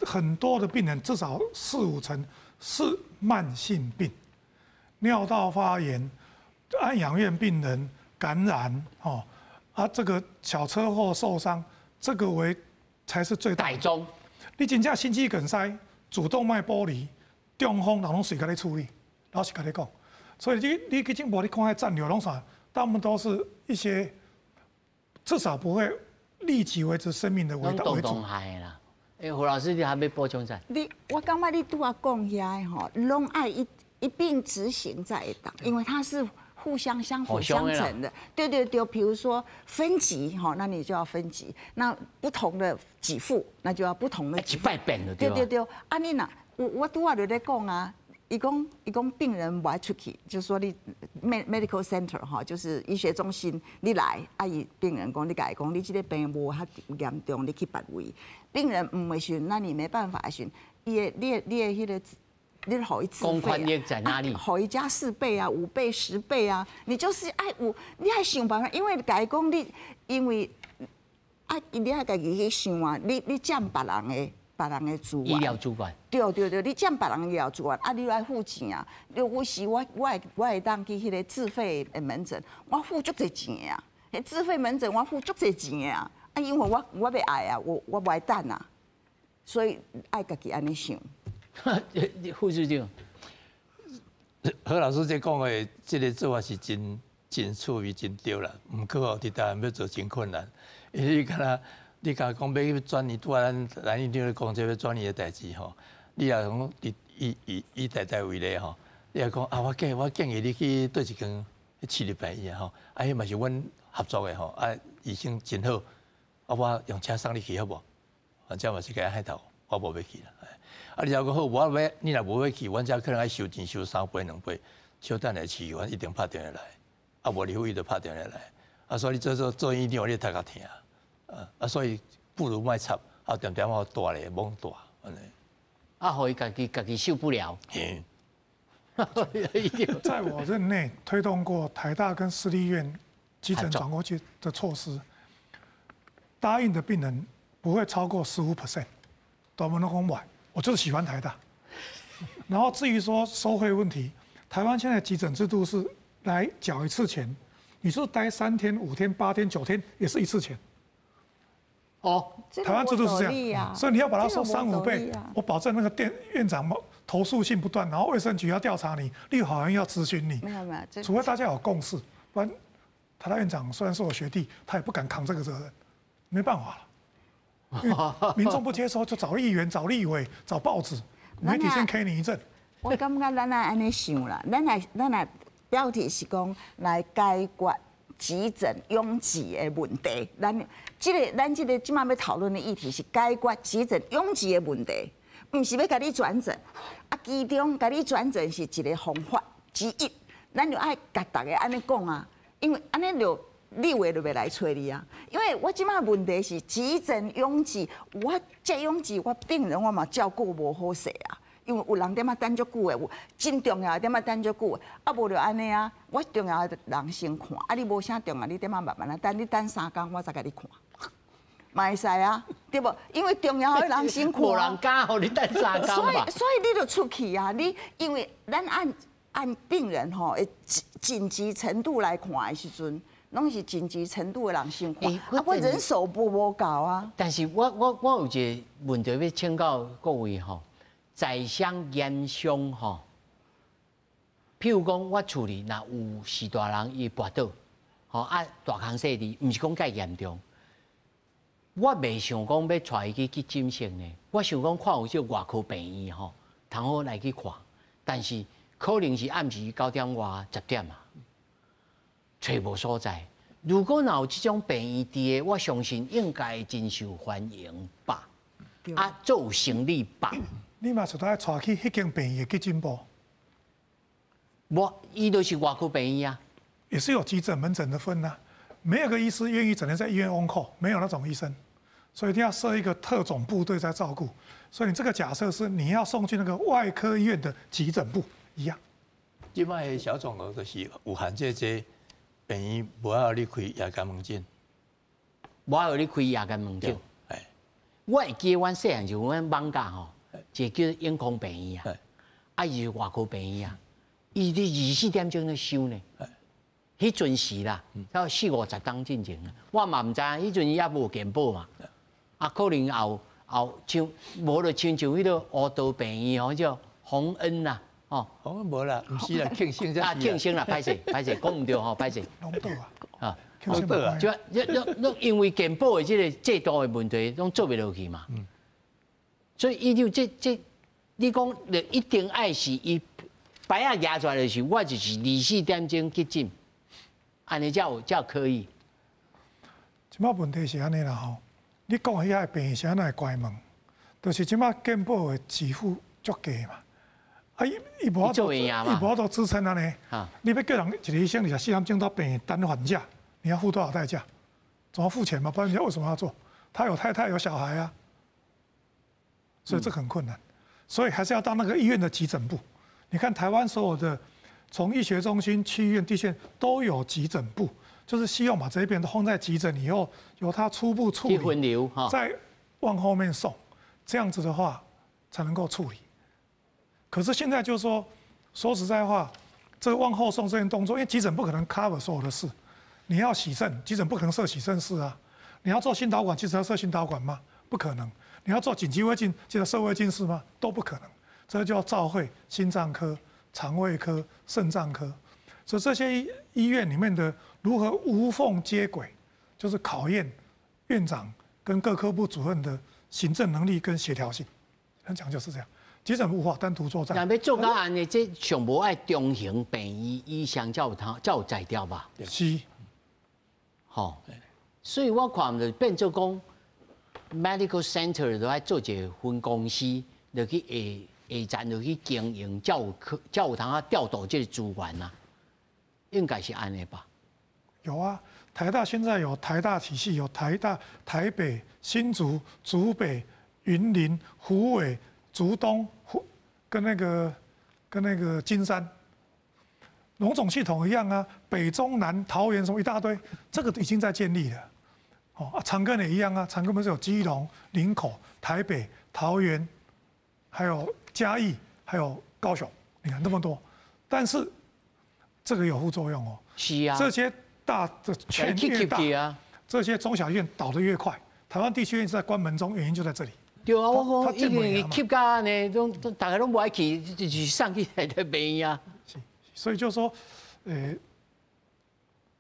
很多的病人至少四五成是慢性病，尿道发炎、安养院病人感染，哦，啊，这个小车祸受伤，这个为才是最大宗。你真正心肌梗塞、主动脉剥离、中风，人拢随共你处理，老实共你讲。所以你急诊部你看彼占量拢啥，他们都是一些至少不会立即维持生命的为为主。啦。哎，胡老师，你还欲补充啥？我感觉你拄仔讲遐的吼，拢爱一并执行才会当，因为它是互相相辅相成的。对对对，比如说分级哈，那你就要分级，那不同的给付，那就要不同的。一摆变了，对对对，啊你若，我拄仔就咧讲啊。伊讲病人无爱出去，就是说你 medical center 哈，就是医学中心，你来，啊伊病人讲你共伊讲，你这个病无遐严重，你去别位。病人毋的时阵，那你没办法的时阵，伊的你的你的彼个，你予伊自费啊，在哪里？予伊加4倍啊，5倍、10倍啊，你就是爱有，你爱想办法，因为共伊讲你，因为啊，你爱家己去想啊，你占别人的资源，医疗资源。对对对，你占别人的医疗资源，啊，你来付钱啊？你有时我会当去彼个自费的门诊，我付足济钱的啊！彼自费门诊我付足济钱的啊！啊，因为我欲爱啊，我无爱等啊，所以爱家己按呢想。副处长，何老师这讲的这个做法是真真趣味、真对啦。毋过哦，伫台湾欲做真困难，因为你敢若你敢讲欲去转移，拄仔咱咱院长咧讲这欲转移的代志吼，你若讲伫以台大为例吼，你若讲啊，我建议你去佗一间市立病院吼，啊，彼嘛是阮合作的吼，啊，医生真好，啊，我用车送你去好无？反正嘛是共伊害头，我无欲去啦。啊，你若讲好，我欲你若无欲去，阮遮可能爱收钱收3倍2倍，小等下市议员一定拍电话来，啊，无立委就拍电话来，啊，所以你做院长，你头壳疼。啊，所以不如莫插，啊，恬恬仔大咧，罔大按呢。啊，予伊家己受不了。在我任内推动过台大跟私立医院急诊转过去的措施，答应的病人不会超过15%，大部分拢讲无，我就是喜欢台大。然后至于说收费问题，台湾现在急诊制度是来缴一次钱，你是待3天、5天、8天、9天，也是一次钱。哦，台湾制度是这样，所以你要把它收三五倍，我保证那个店院长投诉信不断，然后卫生局要调查你，立法院要咨询你，没有没有，除非大家有共识，不然台大院长虽然是我学弟，他也不敢扛这个责任，没办法了。民众不接受，就找议员、找立委、找报纸，媒体先 K 你一阵。我感觉咱爱按呢想啦，咱来标题是讲来解决急诊拥挤的问题。咱这个这马欲讨论的议题是解决急诊拥挤的问题，毋是欲共你转诊。啊，其中共你转诊是一个方法之一，咱就爱共逐个按呢讲啊，因为按呢就立委就袂来揣你啊。因为我这马问题是急诊拥挤，我这拥挤，我病人我嘛照顾无好势啊。因为有人伫遐等足久的，有真重要的伫遐等足久的，啊无就按呢啊，我重要的人先看，啊你无啥重要，你伫遐慢慢仔等，你等3工我才共你看，嘛会使啊，对无？因为重要的人先看，无人敢予你等三工。所以你就出去啊！你因为咱按病人吼，紧急程度来看的时阵，攏是緊急程度的人先看，啊，我人手無夠啊。但是我有一個問題欲請教各位吼，在商言商吼，譬如講我厝裡若有序大人伊跋倒，吼啊大空細膩，毋是講蓋嚴重，我袂想講欲帶伊去急診室呢，我想講看有這個外科病院吼，通好來去看，但是可能是暗時9點外10點啊，揣無所在。如果若有這種病院佇的，我相信應該真受歡迎吧？啊，做有生理吧？你嘛是愛帶去彼間病院的急診部？無，伊就是外科病院啊。也是有急診門診的分啊，沒有個醫師願意整天在醫院 on call，沒有那種醫生，所以一定要設一個特種部隊在照顧。所以你這個假設是你要送去那個外科醫院的急診部一樣。這擺的小腫瘤就是有限制，這病院無愛予你開夜間門診，無愛予你開夜間門診。我會記得阮細漢時，阮艋舺吼，一個叫永康病院啊，啊伊是外科病院啊，伊佇24點鐘咧收呢。彼陣時啦，差四五十冬進前，我嘛毋知影，彼陣猶無健保嘛，啊可能也有也像無就親像彼個烏道病院吼，叫洪恩啦，吼。洪恩無啦，毋是啦，慶生啊，慶生啦，歹勢歹勢，講毋對吼，歹勢。攏倒啊！啊，攏倒啊！就攏因為健保的這個制度的問題，攏做袂落去嘛。所以伊就這，你講一定愛是伊牌仔舉出來就是，我就是24點鐘急診。按呢才有可以。這擺問題是按呢啦吼，你講彼個病院是按怎會關門？就是這擺健保的給付足低嘛，啊伊伊無法度，伊無法度支撐按呢。你欲叫人一個醫生24點鐘到病院等患者，你要付多少代價？總要付錢嘛，不然人家為什麼要做？他有太太有小孩啊，所以這很困難，所以還是要到那個醫院的急診部。你看台灣所有的。從醫學中心、區醫院、地縣都有急診部，就是希望把這邊都放在急診以後，由他初步處理，再往後面送，這樣子的話才能夠處理。可是現在就是說，說實在話，這個往後送這件動作，因為急診不可能 cover 所有的事，你要洗腎，急診不可能設洗腎室啊；你要做心導管，急診要設心導管嗎？不可能。你要做緊急胃鏡，急診設胃鏡室嗎？都不可能。這就要照會心臟科、腸胃科、腎臟科，所以這些醫院裡面的如何無縫接軌，就是考驗院長跟各科部主任的行政能力跟協調性。能講就是這樣，急診無法單獨作戰。若欲做到按呢，這上無愛中型病院醫生才有通才有才調吧？是。吼，所以我看就變做講，medical center 都愛做一個分公司，落去下下層落去經營，才有通啊調度這個資源啊，應該是按呢吧？有啊，台大現在有台大體系，有台大、台北、新竹、竹北、雲林、虎尾、竹東、跟那個金山，榮總系統一樣啊，北中南桃園什麼一大堆，這個已經在建立了。哦，啊，長庚也一樣啊，長庚不是有基隆、林口、台北、桃園，還有嘉義，還有高雄，你看那麼多，但是這個有副作用哦。是啊。這些大的圈越大，這些中小醫院倒得越快。台灣地區醫院在關門中，原因就在這裡。對啊，我講已經吸到按呢，攏大家攏無愛去，就是送去來的病院啊。是，所以就說，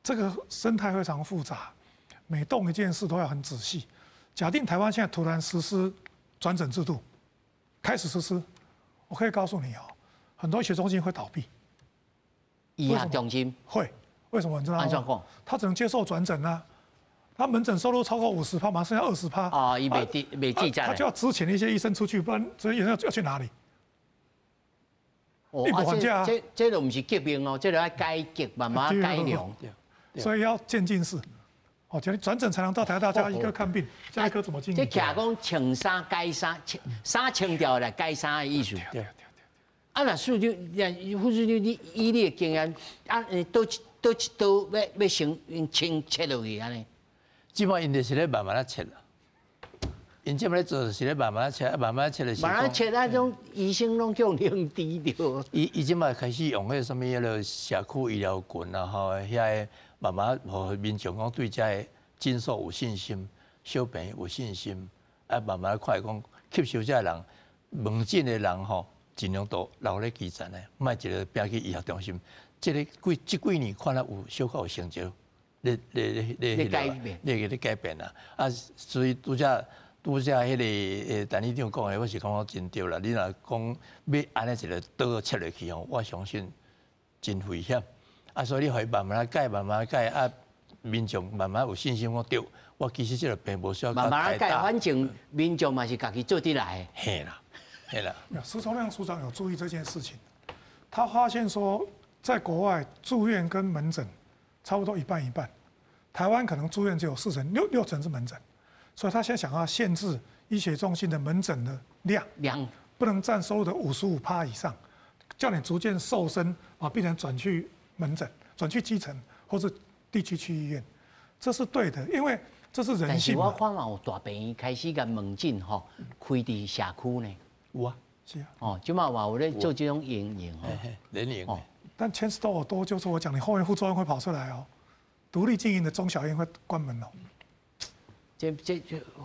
這個生態非常複雜，每動一件事都要很仔細。假定台灣現在突然實施轉診制度，開始實施，我可以告訴你哦，很多醫學中心會倒閉。醫學中心會，為什麼你知道嗎？他只能接受轉診啊，他門診收入超過50%，馬上剩下20%。啊，伊袂記袂記載。他就要資遣一些醫生出去，不然這些醫生要去哪裡？哦，啊，這都毋是革命哦，這個愛改革，慢慢改良。所以要漸進式。哦，叫你轉診才能到台大家醫科看病，家醫科怎麼經營？這徛講穿衫改衫，衫穿掉來改衫的意思。對對對。啊，若副長，副處長，你以你的經驗，啊，佗一佗一刀欲先清切落去按呢？這擺𪜶就是咧慢慢仔切啦。𪜶這擺咧做是咧慢慢切，慢慢切的是。慢慢切，那種醫生攏叫冷治著。伊這擺開始用彼个啥物彼个社區醫療群啊，吼，遐个慢慢予民眾講對這个診所有信心，小病有信心，啊，慢慢看講吸收這个人，門診的人吼，盡量都留咧基層的，莫一个拚去醫學中心。這个幾這幾年看來有小可有成就，咧咧咧咧改變，咧咧改變啦。啊，所以拄才拄才彼个陳醫長講的，我是感覺真對啦。你若講欲按呢一个刀切落去吼，我相信真危險。啊，所以你予伊慢慢改，慢慢改，啊，民眾慢慢有信心講對。我其實這個病無需要慢慢改，反正民眾嘛是家己做得來。嘿啦，嘿啦。石崇亮署長有注意這件事情，他發現說，在國外住院跟門診差不多一半一半，台灣可能住院只有四成，六成是門診，所以他現在想要限制醫學中心的門診的量，量不能佔收入的55%以上，叫你逐漸瘦身啊，變成轉去門診，轉去基層或者地區區醫院，這是對的，因為這是人性。但是我看嘛有大病院開始共門診吼開佇社區呢。有啊，是啊。哦，這擺嘛有咧做這種應用吼。聯營哦。但牽涉到多，就是我講，你後面副作用會跑出來哦。獨立經營的中小醫院會關門哦。這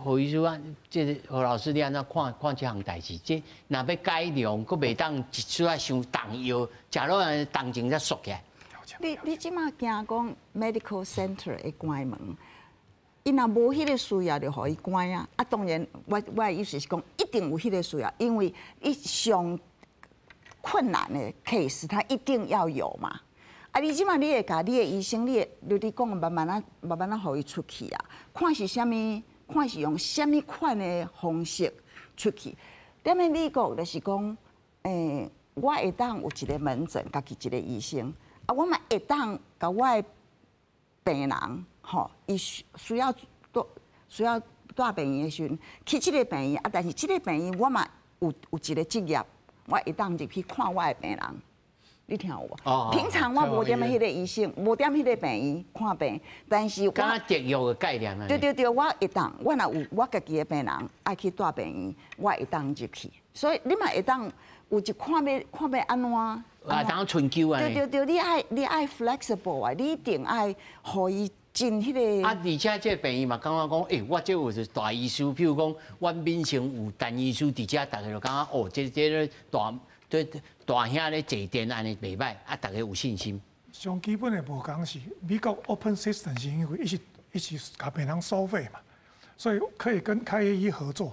何醫師啊，這個何老師你按怎看看這項代誌？這若欲改良，閣袂當一出來傷重藥，食落來動靜才縮起來。你這擺驚講 medical center 會關門？伊若無彼个需要，就予伊關啊！啊，當然，我的意思是講，一定有彼个需要，因為伊上困難的 case，他一定要有嘛。啊，你這擺你會共你的醫生，你會，你講慢慢仔，慢慢仔予伊出去啊，看是啥物，看是用啥物款的方式出去。踮咧美國就是講，我會當有一个門診，家己一个醫生，啊，我嘛會當共我的病人，吼，伊需要蹛病院的時陣，去這个病院啊，但是這个病院我嘛有一个執業，我會當入去看我的病人。你聽有無？哦。平常我無踮彼个醫生，無踮彼个病院看病，但是我敢若特約的概念啊。對對對，我會當，我若有我家己的病人愛去蹛病院，我會當入去。所以你嘛會當有一看欲看欲按怎？啊，當春秋啊。對對對，你愛 flexible 啊，你一定愛予伊真彼个。啊，而且這个病院嘛，感覺講，欸，我這有是大醫師，譬如講，阮民生有陳醫師佇遮，大家就感覺哦，這大對大兄咧坐殿按呢袂䆀，啊，大家有信心。上基本的無仝是美國 open system 是因為伊是共病人收費嘛，所以可以跟開業醫合作。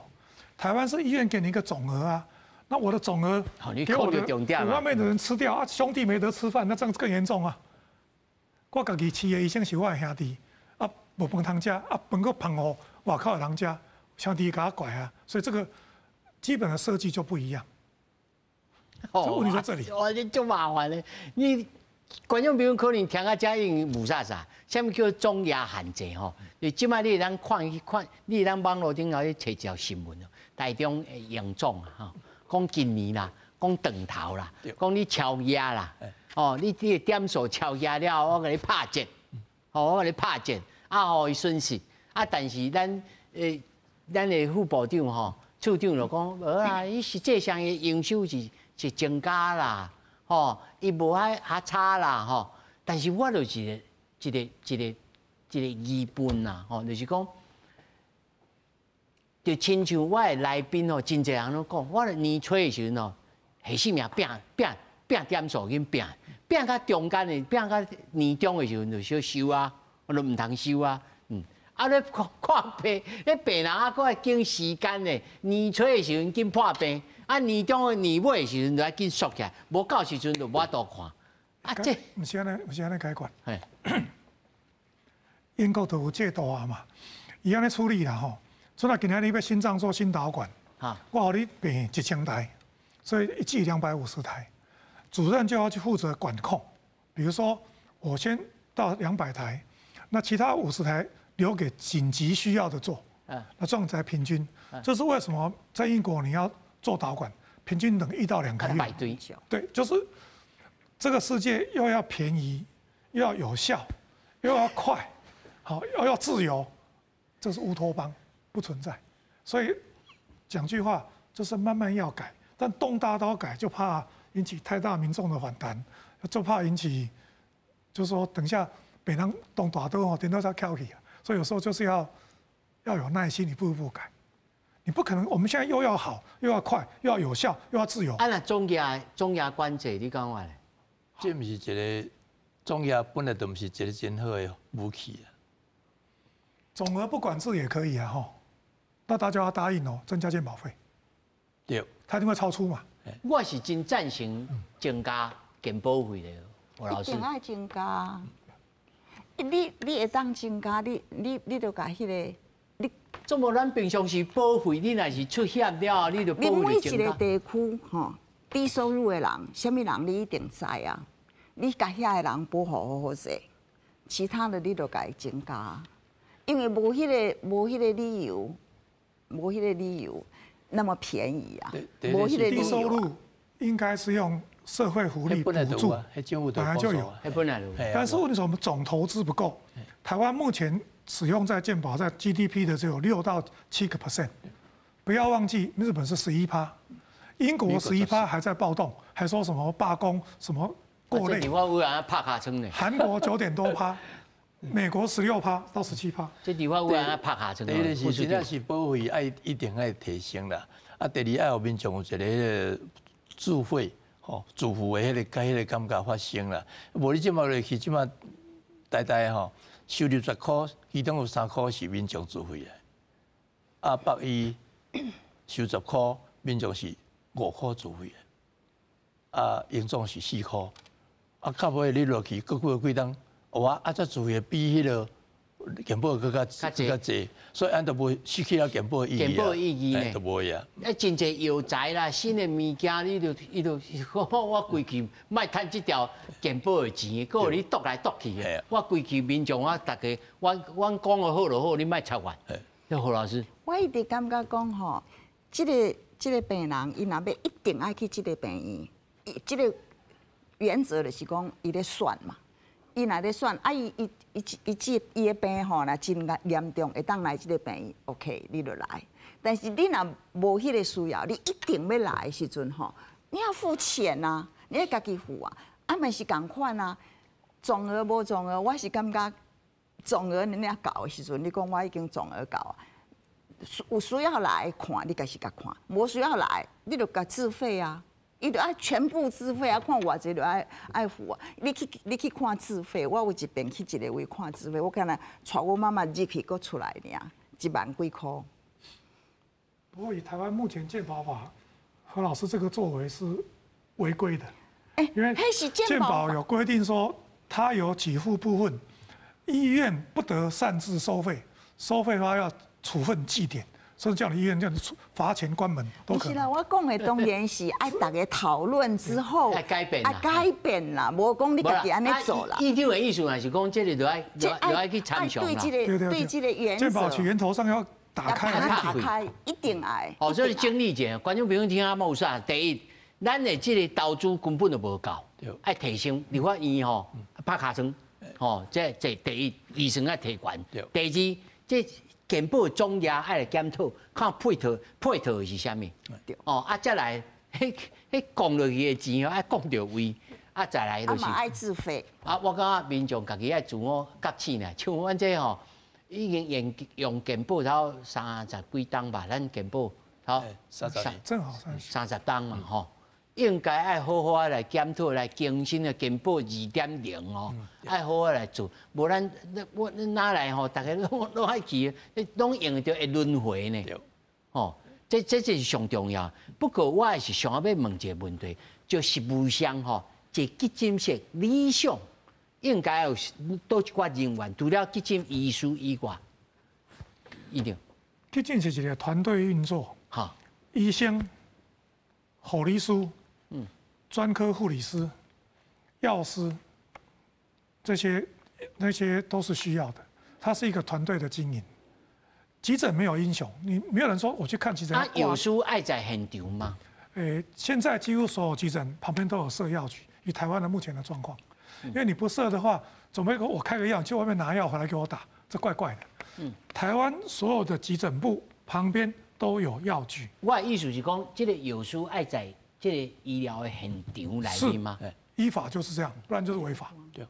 台灣是醫院給你一個總額啊，那我的總額給我的外面的人吃掉啊，兄弟沒得吃飯，那這樣更嚴重啊。我家己飼的醫生是我的兄弟，啊，無飯通食，啊，飯閣捧予外口的人食，兄弟共我怪啊，所以這個基本的設計就不一樣。哦，問題在這裡。哇，這足麻煩的。你觀眾朋友可能聽到這已經霧煞煞，啥物叫總額限制吼？你這擺你會當看去看，你會當網路頂頭去揣一條新聞哦。台中榮總啊，吼，講今年啦，講斷頭啦，講你超額啦，哦，你的點數超額了後，我共你拍折，吼，我共你拍折，啊，予伊損失，啊，但是咱的副部長吼，處長就講，無啦，伊實際上的營收是增加啦，吼，伊無遐遐差啦，吼。但是我就是一個疑問啦，吼，就是講，就親像我的來賓吼，真濟人攏講，我年初的時陣吼，下性命拚拚拚點數緊拚，拚到中間的，拚到年中的時陣就小收啊，我就毋通收啊，啊！咧看看病，咧病人啊，閣愛揀時間咧。年初的時陣緊破病，啊年中的年尾的時陣就愛緊縮起來，無到時陣就無法度看。啊，這毋是按呢，毋是按呢解決。英國就有制度啊嘛，伊按呢處理啦吼。所以今仔日欲心臟做心導管，我予你病1000台，所以一劑250台，主任就要去負責管控。比如說，我先到200台，那其他50台留給緊急需要的做，那這樣才平均。這是為什麼在英國你要做導管，平均等1到2個月。排隊。對，就是這個世界又要便宜，又要有效，又要快，好，又要自由，這是烏托邦，不存在。所以讲句话就是慢慢要改，但动大刀改就怕引起太大民众的反弹，就怕引起，就是说等一下别人动大刀哦，顶多再翘起啊。所以有时候就是要有耐心，一步一步改。你不可能，我们现在又要好，又要快，又要有效，又要自由。啊，那总额管制，你讲话咧？这毋是一个总额，本来就毋是一个真好的武器啊。总额不管制也可以啊，吼。那大家要答应哦，增加健保费。他一定会超出嘛。我是真赞成增加健保费的，吴老师。一定爱增加。你会当增加，你就共彼个。你怎么咱平常时保费，你若是出险了，你就保费你每一个地区吼，低收入的人，啥物人你一定知啊。你共遐个人保护好好势，其他的你就共伊增加，因为无彼个理由，无彼个理由那么便宜啊。无彼个低收入应该是用社会福利补助，本来就有，本来就有。但是问题是我们总投资不够，台湾目前使用在健保在 GDP 的只有6到7%，不要忘记日本是11趴，英国十一趴还在暴动，还说什么罢工什么过累。韩国9点多趴，美国16趴到17趴。这地方有人拍尻川。第一是真正是保费爱一定爱提升啦，啊，第二爱予民众有一个彼个自费吼自负的彼个感觉发生啦。无你这马落去，这马台大吼收入10箍，其中有3箍是民众自费的。啊，北医收10箍，民众是5箍自费的。啊，荣总是4箍。啊，到尾你落去，阁过几冬，哇，啊，这自费比彼个健保阁较济，所以按就无失去了健保意义。健保意义呢？就无啊。啊，真济药材啦，新的物件，你就伊就我规气莫趁这条健保的钱，阁予你剁来剁去的。我规气民众我逐家，我讲的好就好，你莫插我。那何老师，我一直感觉讲吼，这个病人伊若欲一定爱去这个病院，这个原则就是讲伊咧选嘛。伊若咧选，啊伊伊伊伊这伊的病吼，若真严重，会当来这个病院，OK，你就来。但是你若无彼个需要，你一定欲来的时阵吼，你要付钱啊，你爱家己付啊，啊嘛是仝款啊，总额无总额，我是感觉总额你若够的时阵，你讲我已经总额够啊，有需要来看，你家是共看；无需要来，你就共自费啊。伊就爱全部自费啊，看偌济就爱付啊。你去看自费，我有一遍去一个位看自费，我敢若带我妈妈入去，阁出来尔，1万几箍。不过以台湾目前健保法，何老师这个作为是违规的。因为健保有规定说，它有给付部分，医院不得擅自收费，收费的话要处分记点。甚至叫你医院叫你处罚钱关门都可。是啦，我讲的当然是爱大家讨论之后，爱改变，爱改变啦，无讲你家己按呢做啦。院长的意思也是讲，这个就爱就爱去参详啦。对这个原则。健保从源头上要打开，打开一定爱。哦，所以整理一下，观众朋友听啊，无啥。第一，咱的这个投资根本就无够，爱提升立法院吼拍尻川，吼，这第一，医生爱提悬。第二，这健保总额爱来检讨，看配套是啥物。哦，啊，再来，彼降落去的钱哦，爱降著位，啊，再来就是。爱自费。啊，我感觉民众家己爱自我觉醒呢。像阮这吼，已经用健保头三十几冬吧，咱健保头 30年，正好三十。30冬嘛吼，应该爱好好来检讨，来更新的健保2.0哦，爱好好来做，无咱我哪来吼？逐家拢爱去，拢用著会轮回呢。吼，这是上重要。不过我也是想欲问一个问题，就实务上吼，这急诊室理想应该有佗一寡人员，除了急诊医师以外，一定。急诊是一个团队运作，医生、护理师、专科护理师、药师，这些那些都是需要的。它是一个团队的经营。急诊没有英雄，你没有人说我去看急诊。啊，药师爱在现场吗？诶，现在几乎所有急诊旁边都有设药局，以台湾的目前的状况，因为你不设的话，总不会我开个药，去外面拿药回来给我打，这怪怪的。台湾所有的急诊部旁边都有藥局。我的意思是講，這個藥師愛在這個醫療的現場內面嗎？依法就是這樣，不然就是違法。對。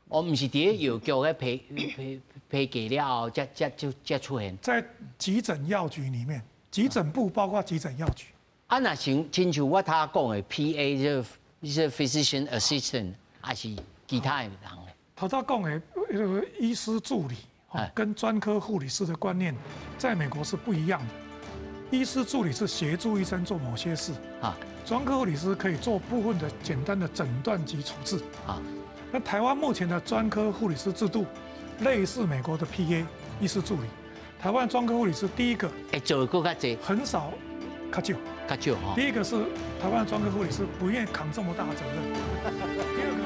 我毋是佇咧藥局咧批批批價了後，才才就才出現。在急診藥局裡面，急診部包括急診藥局。啊，若像親像我頭講的 PA 就是 physician assistant，還是其他的人咧？頭先講的那個醫師助理，跟專科護理師的觀念，在美國是不一樣的。醫師助理是協助醫生做某些事，專科護理師可以做部分的簡單的診斷及處置。那台灣目前的專科護理師制度，類似美國的 PA 醫師助理。台灣專科護理師第一個，會做閣較濟，很少，較少，較少哈。第一個是台灣專科護理師不願意扛這麼大的責任。第二個。